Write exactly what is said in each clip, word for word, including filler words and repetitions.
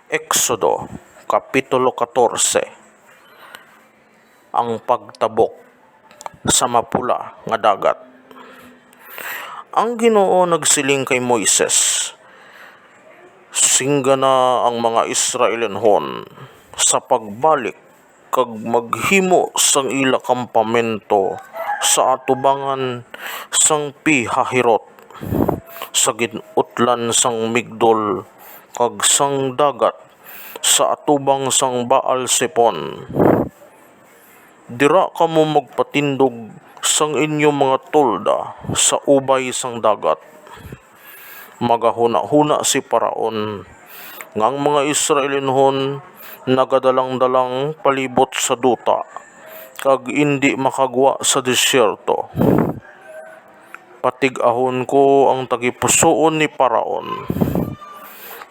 Exodo, Kapitulo katorse. Ang pagtabok sa mapula nga dagat. Ang Ginoo nagsiling kay Moises, "Singgana ang mga Israelinhon sa pagbalik kag maghimo sang ila kampamento sa atubangan sang Pi-hahirot, sa gin-utlan sang Migdol, kag sang dagat sa atubang sang Baal-Zephon. Dira kamo magpatindog sang inyo mga tolda sa ubay sang dagat." Magahunahuna si Faraon nga ang mga Israelinhon nagadalangdalang palibot sa duta, kag indi makagwa sa desierto. Patig-ahon ko ang tagipusoon ni Faraon,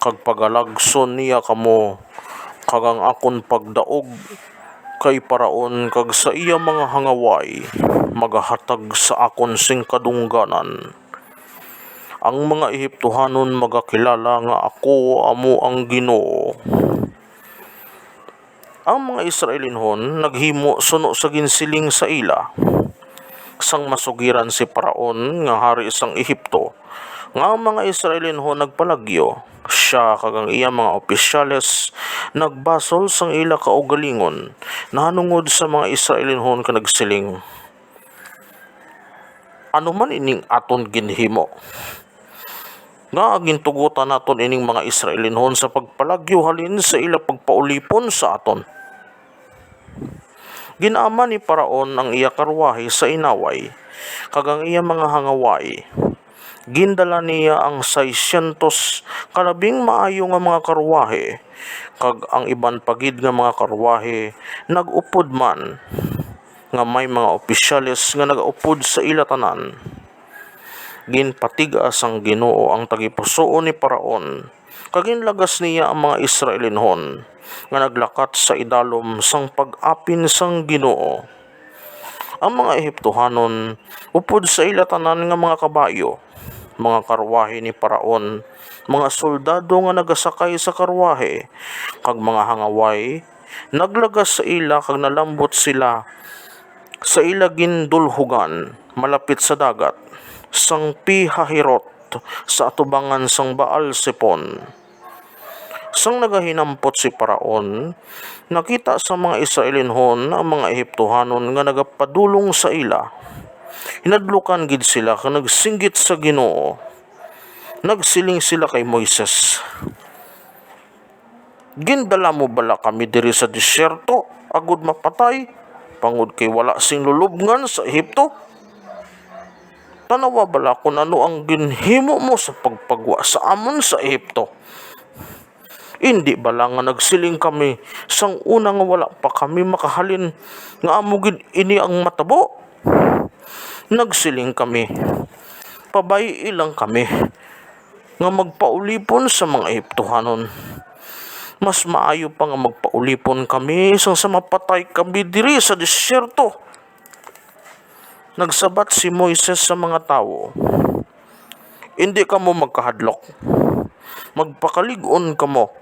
kag pagalagson niya kamo, kag ang akon pagdaog kay Faraon kag sa iya mga hangaway magahatag sa akon sing kadungganan. Ang mga Egiptohanon magakilala nga ako amo ang Ginoo. Ang mga Israelinhon naghimo suno sa ginsiling sa ila. Sang masugiran si Faraon nga hari sang Egipto nga ang mga Israelinhon nagpalagyo, sia kag ang iya mga opisyales nagbasol sang ila kaugalingon nahanungod sa mga Israelinhon kag nagsiling, "Ano man ining aton ginhimo? Ngaa gintugotan naton ining mga Israelinhon sa pagpalagyo halin sa ila pagpaulipon sa aton?" Gin-aman ni Faraon ang iya karwahe sa inaway kag ang iya mga hangaway. Gindala niya ang seiscientos ka labing maayo nga mga karwahe, kag ang iban pa gid nga mga karwahe nag-upod man, nga may mga opisyales nga nagaupod sa ila tanan. Ginpatig-a sang Ginoo ang tagipusoon ni Faraon, kag ginlagas niya ang mga Israelinhon nga naglakat sa idalom sang pag-apin sang Ginoo. Ang mga Egiptohanon upod sa ila tanan nga mga kabayo, mga karwahe ni Faraon, mga soldado nga nagasakay sa karwahe, kag mga hangaway, naglagas sa ila kag nalambot sila sa ila gindulhogan malapit sa dagat sang Pi-hahirot sa atubangan sang Baal-Zephon. Sang nagahinampot si Faraon, nakita sa mga Israelinhon ang mga Egiptohanon nga nagapadulong sa ila. Hinadlukan gid sila kag nagsinggit sa Ginoo. Nagsiling sila kay Moises, "Gindala mo bala kami diri sa desierto agod mapatay, bangod kay wala sing lulubngan sa Egipto? Tan-awa bala kon ano ang ginhimo mo sa pagpagwa sa amon sa Egipto. Indi bala nga nagsiling kami sang una nga wala pa kami makahalin nga amo gid ini ang matabo? Nagsiling kami, 'Pabay-i lang kami nga magpaulipon sa mga Egiptohanon. Mas maayo pa nga magpaulipon kami sang sa mapatay kami diri sa desierto.'" Nagsabat si Moises sa mga tawo, "Indi kamo magkahadlok. Magpakalig-on kamo,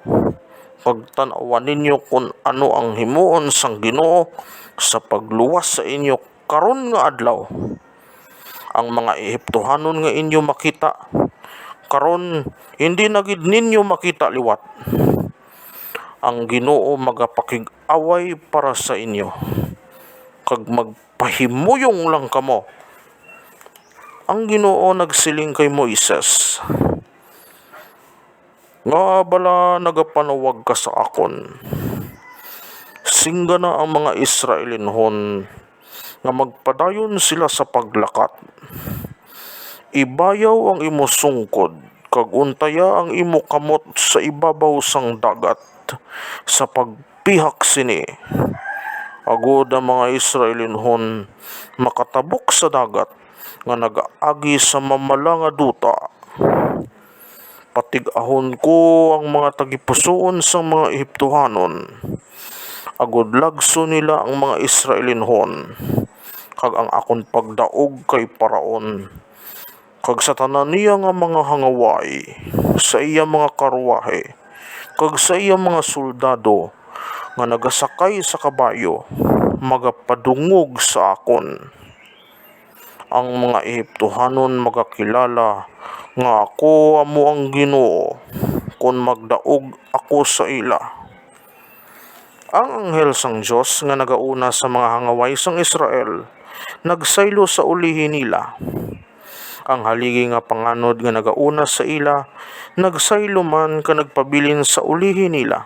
kag tan-awa ninyo kon ano ang himuon sang Ginoo sa pagluwas sa inyo karon nga adlaw. Ang mga Egiptohanon nga inyo makita karon, indi na gid ninyo makita liwat. Ang Ginoo magapakig-away para sa inyo, kag magpahimuyong lang kamo." Ang Ginoo nagsiling kay Moises, "Ngaa bala nagapanawag ka sa akon? Singgana ang mga Israelinhon nga magpadayon sila sa paglakat. Ibayaw ang imo sungkod kag untaya ang imo kamot sa ibabaw sang dagat sa pagpihak sini, agod ang mga Israelinhon makatabok sa dagat nga nagaagi sa mamala nga duta. Patig-ahon ko ang mga tagipusoon sang mga Egiptohanon, agod lagson nila ang mga Israelinhon, kag ang akon pagdaog kay Faraon, kag sa tanan niya nga mga hangaway, sa iya mga karwahe, kag sa iya mga soldado nga nagasakay sa kabayo magapadungog sa akon. Ang mga Egiptohanon magakilala nga ako amo ang Ginoo kon magdaog ako sa ila. Ang anghel sang Dios nga nagauna sa mga hangaway sang Israel nagsaylo sa ulihi nila. Ang haligi nga panganod nga nagauna sa ila nagsaylo man kag nagpabilin sa ulihi nila.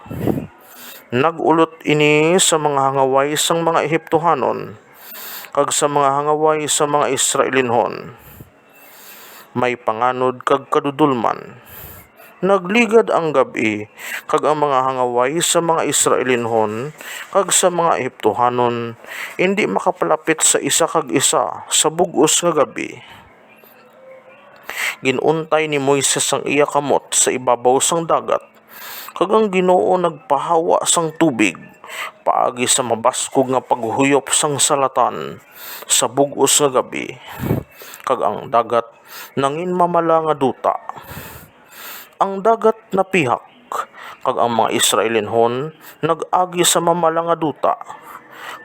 Nag-ulot ini sa mga hangaway sang mga Egiptohanon kag sa mga hangaway sa mga Israelinhon. May panganod kag kadudolman. Nagligad ang gab-i, kag ang mga hangaway sa mga Israelinhon kag sa mga Egiptohanon indi makapalapit sa isa kag isa sa bug-os nga gab-i. Gin-untay ni Moises ang iya kamot sa ibabaw sang dagat, kag ang Ginoo nagpahawa sang tubig paagi sa mabaskog nga paghuyop sang salatan sa bug-os nga gab-i, kag ang dagat nangin mamala nga duta. Ang dagat napihak, kag ang mga Israelinhon nag-agi sa mamala nga duta,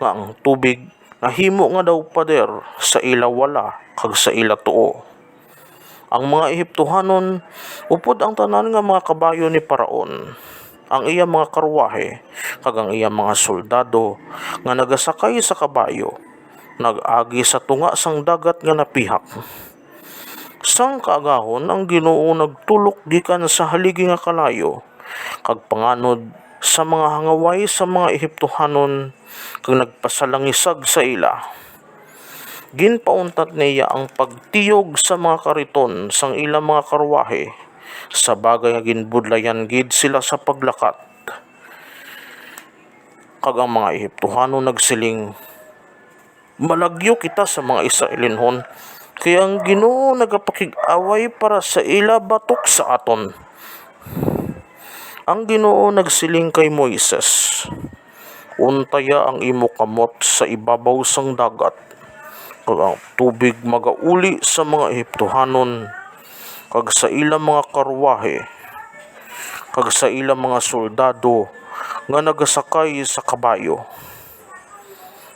nga ang tubig nahimo nga daw pader sa ila wala kag sa ila tuo. Ang mga Egiptohanon, upod ang tanan nga mga kabayo ni Faraon, ang iya mga karwahe, kag ang iya mga soldado nga nagasakay sa kabayo, nag-agi sa tunga sang dagat nga napihak. Sang kaagahon ang Ginoo nagtulok gikan sa haligi nga kalayo, kag panganod sa mga hangaway sa mga Egiptohanon, kag nagpasalangisag sa ila. Ginpauntat niya ang pagtiyog sa mga kariton sang ila mga karwahe, sa bagay nga ginbudlayan gid sila sa paglakat. Kag ang mga Egiptohanon nagsiling, "Malagyo kita sa mga Israelinhon, kay ang Ginoo nagapakig-away para sa ila batok sa aton." Ang Ginoo nagsiling kay Moises, "Untaya ang imo kamot sa ibabaw sang dagat, kag ang tubig magauli sa mga Egiptohanon, kag sa ila mga karwahe, kag sa ila mga soldado nga nagasakay sa kabayo."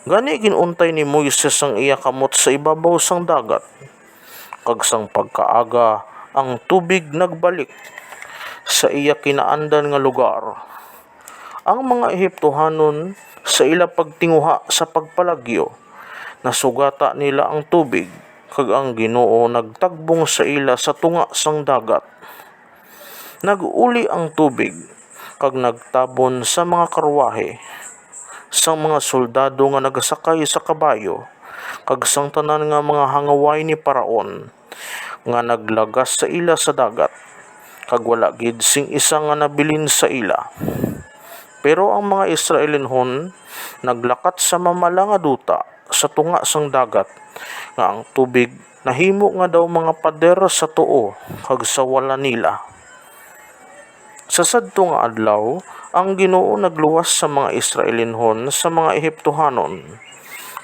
Gani gin-untay ni Moises ang iya kamot sa ibabaw sang dagat, kag sang pagkaaga ang tubig nagbalik sa iya kinaandan nga lugar. Ang mga Egiptohanon, sa ila pagtinguha sa pagpalagyo, nasugata nila ang tubig, kag ang Ginoo nagtagbong sa ila sa tunga sang dagat. Nag-uli ang tubig, kag nagtabon sa mga karwahe, sang mga soldado nga nagasakay sa kabayo, kag sang tanan nga mga hangaway ni Faraon, nga naglagas sa ila sa dagat, kag wala gid sing isa nga nabilin sa ila. Pero ang mga Israelinhon naglakat sa mamala nga duta sa tunga sang dagat, nga ang tubig nahimo nga daw mga pader sa tuo kag sa wala nila. Sa sadto nga adlaw, ang Ginoo nagluwas sa mga Israelinhon sa mga Egiptohanon,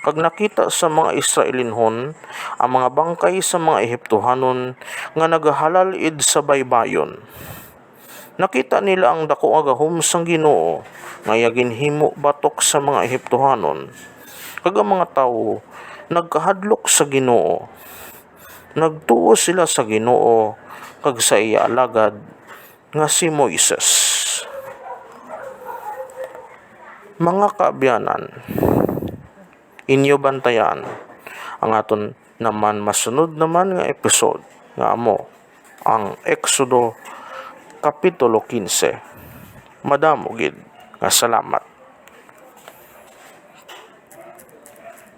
kag nakita sa mga Israelinhon ang mga bangkay sa mga Egiptohanon nga nagahalal-id sa baybayon. Nakita nila ang daku nga gahom sang Ginoo nga iya ginhimo batok sa mga Egiptohanon, kag ang mga tawo nagkahadlok sa Ginoo. Nagtuo sila sa Ginoo kag sa iya alagad nga si Moises. Mga kaabyanan, inyo bantayan ang aton naman masunod naman nga episode, nga amo ang Exodo Kapitulo quince. Madamo gid nga salamat.